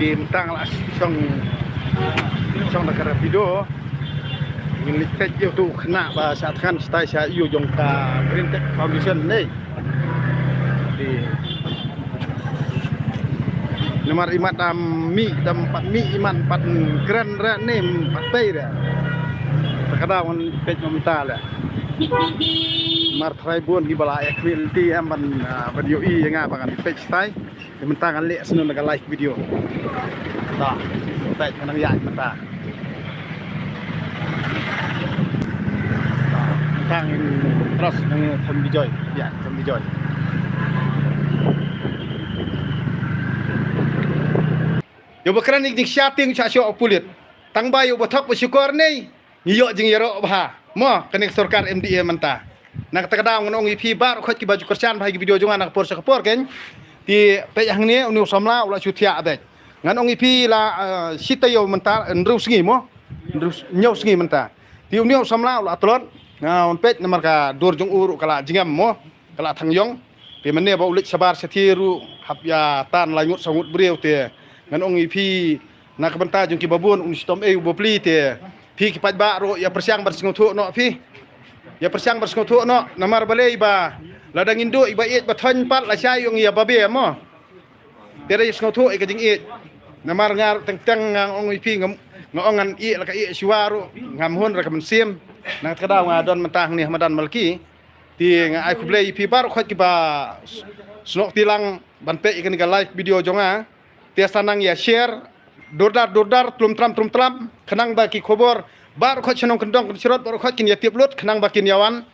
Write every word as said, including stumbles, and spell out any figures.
Te mynta nga la shong, shong da ka rapido. Ngin leit peit ïa utu u khynnah ba shah thngan shatai sha ïew jong ka Green Tech Foundation ne. Te namar imat dam mih, dam pat mih, imat pat kren re ne, pat bei re. Te ka daw ngan peit mynta le. Mar trai bun kiba la ïa khmih lynti em ban, ah, ban ïohi ïa nga ba ngan peit shatai. Te mynta ngan leh shen na ka live video. Ta, peit ngan ïa mynta. Ta, mynta ngin cross ngan ïa them bijoy, ïa them bijoy. Ïa ba kren ïa ka jingshisha tieng sha shoh pulit. Tang ba ïa ba thok ba shukor ne. Ngi ïoh jingïaroh bha mo kane ka sorkar M D A mynta. Na kata ka daw ngan ong ïa phi baroh khoit kiba ju kyrshan bha ïa ki video jong nga na ka por sha ka por keiñ. Te peit hangne une u samla u la shu thiah beit. Ngan ong ïa phi la, eh, shi taïew mynta, hynriew sngi mo. Hynriew s-, hynñiew sngi mynta. Te une u samla u la tlot. Nga wan peit namar ka dur jong u ruh ka la jngem mo. Ka la thang ïong. Te mynne ba u leit shabar shathie ruh hap ïa tan lai ngut saw ngut briew te. Ngan ong ïa phi na ka bynta jong kiba bun un shitom ei u bapli te. Phi ki paidbah ruh ïa pyrshang ban sngewthuh noh phi. Ïa pyrshang ban sngewthuh noh namar balei ba lada ngin duh ïa ba ïeit ba thoiñ pat lashai ïong ïa babe mo. Te da ïa sngewthuh ïa ka jingïeit. Namar nga ruh teng teng nga ong ïa phi ngam, nga ong ngan ïeit la ka ïeit shuwa ruh ngam hun ra ka mynsiem. Na kata ka daw nga don mynta hangne ha madan Malki. Te nga ai khublei ïa phi baroh khoit kiba s-, snoh kti lang ban peit ïa kane ka live video jong nga. Te sa nang ïa share durdar durdar, tlum tlam tlum tlam, khnang ba ki khubor baroh khoit sha nongkyndong kynshrot baroh khoit kin ïa tip lut, khnang ba kin ïa wan